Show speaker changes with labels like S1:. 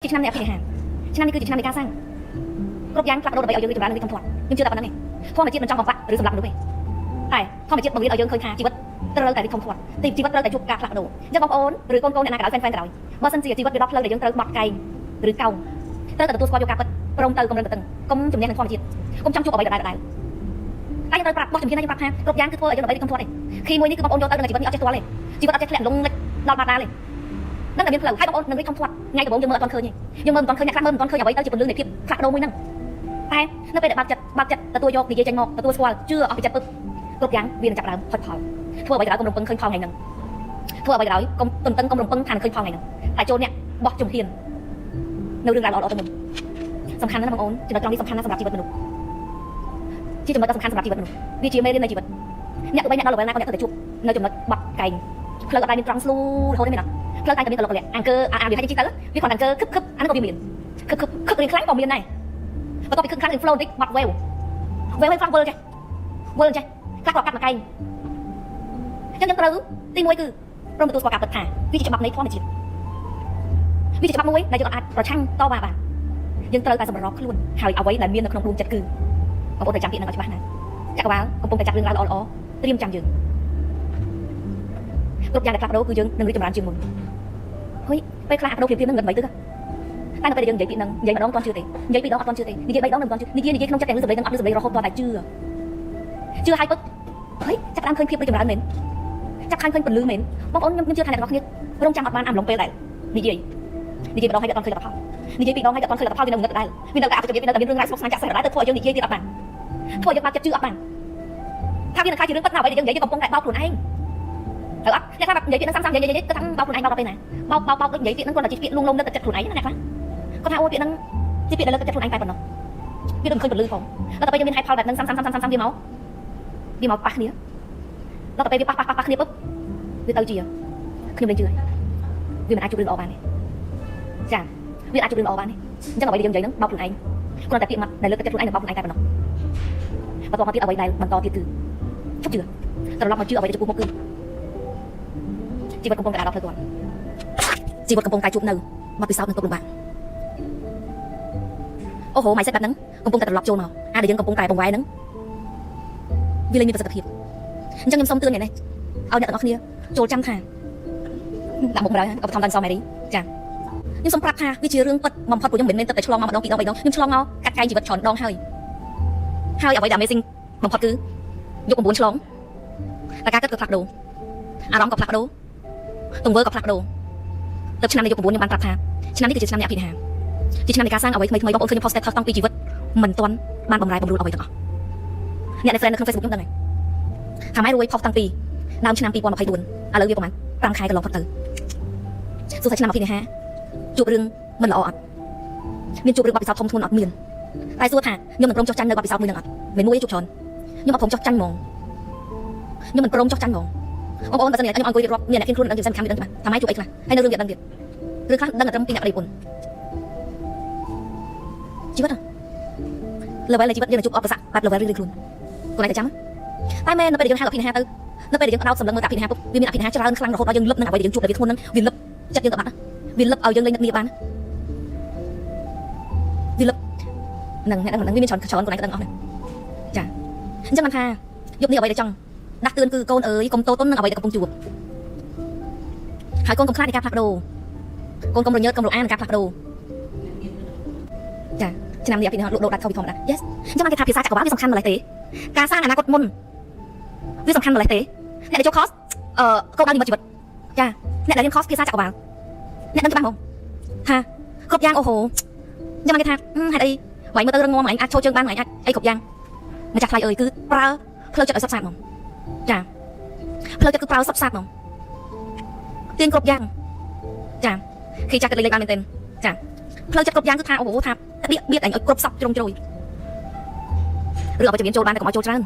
S1: ជាឆ្នាំនៃអភិនិហាឆ្នាំនេះគឺជាឆ្នាំនៃការសាងគ្រប់យ៉ាងផ្លាស់ប្ដូរដើម្បីឲ្យយើងរីកចម្រើននិងរីកធំធាត់ខ្ញុំជឿតែប៉ុណ្្នឹងឯងធម្មជាតិមិនចង់បំបាក់ឬសម្លាប់មនុស្សទេតែធម្មជាតិបង្រៀនឲ្យយើងឃើញថាជីវិតត្រូវតែរីកធំធាត់ទីជីវិតត្រូវតែជួបការផ្លាស់ប្ដូរអញ្ចឹងបងប្អូនឬកូនកូនអ្នកណាក៏ដោយ fan fan ក៏ដោយបើសិនជាជីវិតវាដល់ផ្លូវដែលយើងត្រូវបត់កែងឬកោងត្រូវតែទទួលស្គាល់យកការពិតព្រមទៅកុំរឹងទទឹងកុំជំនះនឹងធម្មជាតិកុំចង់ជួបអ្វីដដែលដដែលតែយើងត្រូវប្រាប់បោះជំហានឲ្យយើងប្រាប់ថាគ្រប់យ៉ាងគឺធ្វើឲ្យយើងដើម្បីរីកធំធាត់ឯង key មួយនេះគឺបងប្អូនយកទៅនឹងជីវិតនេះអត់ចេះទាល់ទេជីវិតអត់ចេះធ្លាក់លងលិចដល់បាតដាលទេនឹងតែមានផ្លូវហើយបងប្អូននឹងរីកធំធាត់ថ្ងៃដំបូងយើងមើលអត់ទាន់ឃើញទេយើងមើលមិនទាន់ឃើញអ្នកខ្លះមើលមិនទាន់ឃើញអ្វីទៅជាពន្លឺនៃភាពផ្លាស់ប្ដូរមួយហ្នឹងតែនៅពេលដែលបើកចិត្តបើកចិត្តទទួលយកនិយាយចេញមកទទួលស្គាល់ជឿអស់ពីចិត្តពឹកគ្រប់យ៉ាងវានឹងចាប់ដើមផុតផលធ្វើអ្វីក៏ដោយកុំរំពឹងឃើញផលថ្ងៃហ្នឹងធ្វើអ្វីក៏ដោយកុំទន្ទឹងកុំរំពឹងថានឹងឃើញផលថ្ងៃហ្នឹងតែចូលអ្នកបោះជំហាននៅរឿងរ៉ាវល្អៗទៅមុនសំខាន់ណាស់បងប្អូនចំណុចត្រង់នេះសំខាន់ណាស់សម្រាប់ជីវិតមនុស្សជាចំណុចដ៏សំខាន់សម្រាប់ជីវិតមនុស្សវាជាមេរៀននៃជីវិតអ្នកទោះបីអ្នកដល់ level ណាក៏អ្នកត្រូវតែជួបនៅចំណុចបត់កែងផ្លូវអត់ដែលមានត្រង់ស្លូរហូតទេមែនអត់ផ្លូវតែតែមានកលកលៈអង្គើអាអាវាឲ្យជីទៅវាគ្រាន់តែអង្គើខឹបខឹបអានោះក៏វាមានខឹបខឹបខឹបរៀងខ្លាំងក៏មានដែរបន្ទាប់ពីខឹបខ្លាំងរៀង flow បន្តិចបាត់វេវវេវខ្លះវិលចេះវិលចេះខ្លះក៏កាត់មកកែងអញ្ចឹងយើងត្រូវទីមួយគឺព្រមទទួលស្គាល់ការពិតថាវាជាច្បាប់នៃធម្មជាតិវាជាច្បាប់មួយដែលយើងអាចប្រឆាំងតវ៉ាបានយើងត្រូវតែសម្របខ្លួនហើយអ្វីដែលមាននៅក្នុងដួងចិត្តគឺបងប្អូនត្រូវចាំពាក្យហ្នឹងឲ្យច្បាស់ណាចក្រវាលកំពុងតែចាក់រឿងរ៉ាវល្អៗត្រៀមចាំយើងគ្រប់យ៉ាងដែលផ្លាស់ប្ដូរគឺយើងនឹងរីកចម្រើនជាងមុនហុយពេលខ្លះអាប្ដូរភ្លាមៗហ្នឹងងឹតមិនទឹកតែនៅពេលដែលយើងនិយាយពាក្យហ្នឹងនិយាយម្ដងអត់ជឿទេនិយាយពីរដងអត់ជឿទេនិយាយបីដងមិនទាន់ជឿនិយាយនិយាយក្នុងចិត្តទាំងលឺសម្លេងនឹងអត់លឺសម្លេងរហូតតតែជឿជឿហើយពឹកហុយចាប់ផ្ដើមឃើញភាពរីកចម្រើនមែនចាប់ខាញ់ឃើញពន្លឺមែនបងប្អូនខ្ញុំខ្ញុំជឿថាអ្នកទាំងអស់គ្នារងចាំអត់បានអាំឡុងពេលដែលនិយាយនិយាយម្ដងហើយអត់ឃើញលទ្ធផលនិយាយពីរដងហើយអត់ឃើញលទ្ធផលវានៅងឹតដដែលវានៅតែអបជាវានៅតែមានរឿងរ៉ាវស្មុគស្មាញចាក់សេះដដែលទៅធ្វើឲ្យយើងនិយាយទៀតអត់បានធ្វើឲ្យយើងបាក់ចិត្តជឿអត់បានថាវានឹងខ្លាចជារឿងពិតណាអ្វីដែលយើងនិយាយយើងកំពុងតែបោកខ្លួនឯងត្រូវអត់អ្នកខ្លះបែបនិយាយពាក្យហ្នឹងសាំៗនិយាយនិយាយទៅថាបោកខ្លួនឯងបោកដល់ពេលណាបោកបោកបោកដូចនិយាយពាក្យហ្នឹងគ្រាន់តែជាពាក្យលួងលោមលើកទឹកចិត្តខ្លួនឯងណាអ្នកខ្លះគាត់ថាអូពាក្យហ្នឹងជាពាក្យដែលលើកទឹកចិត្តខ្លួនឯងតែប៉ុណ្ណោះវាដូចមិនឃើញពន្លឺផងដល់តែពេលយើងមានហេតុផលបែបហ្នឹងសាំៗសាំៗសាំៗវាមកប៉ះគ្នាដល់តែពេលវាប៉ះប៉ះប៉ះប៉ះគ្នាពុបវាទៅជាខ្ញុំលែងជឿហើយវាមិនអាចជួបរឿងល្អបានទេចាវាអាចជួបរឿងល្អបានទេអញ្ចឹងអ្វីដែលយើងនិយាយហ្នឹងបោកខ្លួនឯងគ្រាន់តែពាក្យម៉ាត់ដែលលើកទឹកចិត្តខ្លួនឯងនិងបោកខ្លួនឯងតែប៉ុណ្ណោះបន្តមកទៀតអ្វីដែលបន្តទៀតគឺឈប់ជឿត្រឡប់មកជឿអ្វីដែលចំពោះមុខគឺជីវិតកំពុងតែដើរដល់ផ្លូវគាត់ជីវិតកំពុងតែជួបនៅបទពិសោធន៍និងទុក្ខលំបាកអូហូ mindset បែបហ្នឹងកំពុងតែត្រឡប់ចូលមកអាដែលយើងកំពុងតែបង្វែរហ្នឹងវាលែងមានប្រសិទ្ធភាពអញ្ចឹងខ្ញុំសូមទឿនថ្ងៃនេះឲ្យអ្នកទាំងអស់គ្នាចូលចាំថាដាក់មុខមកហើយឧបត្ថម្ភដល់សមេរីចាខ្ញុំសូមប្រាប់ថាវាជារឿងពិតបំផុតព្រោះខ្ញុំមិនមែនទៅតែឆ្លងមកម្ដងពីរដងបីដងខ្ញុំឆ្លងមកកាត់កែងជីវិតច្រើនដងហើយហើយអ្វីដែល amazing បំផុតគឺយក9ឆ្លងតែការគិតក៏ផ្លាស់ប្ដូរអារម្មណ៍ក៏ផ្លាស់ប្ដូរទង្វើក៏ផ្លាស់ប្ដូរទៅឆ្នាំនៃយុគ9ខ្ញុំបានប្រាប់ថាឆ្នាំនេះគឺជាឆ្នាំនៃអភិនិហាជាឆ្នាំនៃការសាងអ្វីថ្មីថ្មីបងប្អូនឃើញខ្ញុំ post status តាំងពីជីវិតមិនទាន់បានបំរែបំរួលអ្វីទាំងអស់អ្នកដែល friend នៅក្នុង Facebook ខ្ញុំដឹងហើយថាម៉ែរួយ post តាំងពីដើមឆ្នាំ2024ឥឡូវវាប្រហែល5ខែកន្លងផុតទៅសួរថាឆ្នាំអភិនិហាជួបរឿងមិនល្អអត់មានជួបរឿងបទពិសោធន៍ធំធ្ងន់អត់មានតែសួរថាខ្ញុំនឹងព្រមចុះចាញ់នៅបទពិសោធន៍មួយនឹងអត់មិនមួយទេជួបច្រើនខ្ញុំអត់ព្រមចុះចាញ់ហ្មងខ្ញុំមិនព្រមចុះចាញ់ហ្មងបងប្អូនបើសិនជាខ្ញុំអង្គុយរៀបរាប់មានអ្នកឃ្លានខ្លួនដឹងជាសំខាន់វាដឹងច្បាស់ថាម៉ែជួបអីខ្លះហើយនៅរឿងវាដឹងទៀតឬខ្លះដឹងតែត្រឹមពីអ្នកប្តីប្រពន្ធជីវិត level នៃជីវិតយើងនឹងជួបឧបសគ្គបែប level រៀងៗខ្លួនខ្លួនឯងតែចាំតែមែននៅពេលដែលយើងហៅអភិនិហាទៅនៅពេលដែលយើងផ្ដោតសម្លឹងមើលតែអភិនិហាពុបវាមានអភិនិហាច្រើនខ្លាំងរហូតដល់យើងលឹបនឹងអ្វីដែលយើងជួបដែលវាធ្ងន់ហ្នឹងវាលឹបចិត្តយើងទៅបាត់វាលឹបឲ្យយើងលេងនឹកគ្នាបានវាលឹបនឹងអ្នកដឹងមិនដឹងវាមានច្រើនច្រើនខ្លួនឯងក៏ដឹងអស់ដែរចាអញ្ចឹងបានថាយប់នេះអ្វីដែលចង់ដាស់តឿនគឺកូនអើយកុំតូតុននឹងអ្វីដែលកំពុងជួបហើយកូនកុំខ្លាចនៃការផ្លាស់ប្ដូរកូនកុំរញើតកុំរអានឹងការផ្លាស់ប្ដូរចាឆ្នាំនេះអភិនិហាលក់ដូរដាច់ខុសពីធម្មតា Yes អញ្ចឹងបានគេថាភាសាចក្រវាលវាសំខាន់ម្ល៉េះទេការសាងអនាគតមុនវាសំខាន់ម្ល៉េះទេអ្នកដែលចូល course គោលដៅនិមិត្តជីវិតចាអ្នកដែលរៀន course ភាសាចក្រវាលអ្នកដឹងច្បាស់ហ្មងថាគ្រប់យ៉ាងអូហូអញ្ចឹងបានគេថាហេតុអីវាយមើលទៅរឹងមាំឯងអាចឈរជើងបានឯងអាចអីគ្រប់យ៉ាងម្ចាស់ថ្លៃអើយគឺប្រើផ្លូវចិត្តឲ្យសុទ្ធសាធហ្មងចាផ្លូវចិត្តគឺប្រើសុទ្ធសាធហ្មងទាញគ្រប់យ៉ាងចាគេចាស់គិតលេខបានមែនទែនចាផ្លូវចិត្តគ្រប់យ៉ាងគឺថាអូហូថាបៀកបៀកឯងឲ្យគ្រប់សពជ្រុងជ្រោយឬអបជំនាញចូលបានតែកុំឲ្យចូលច្រើន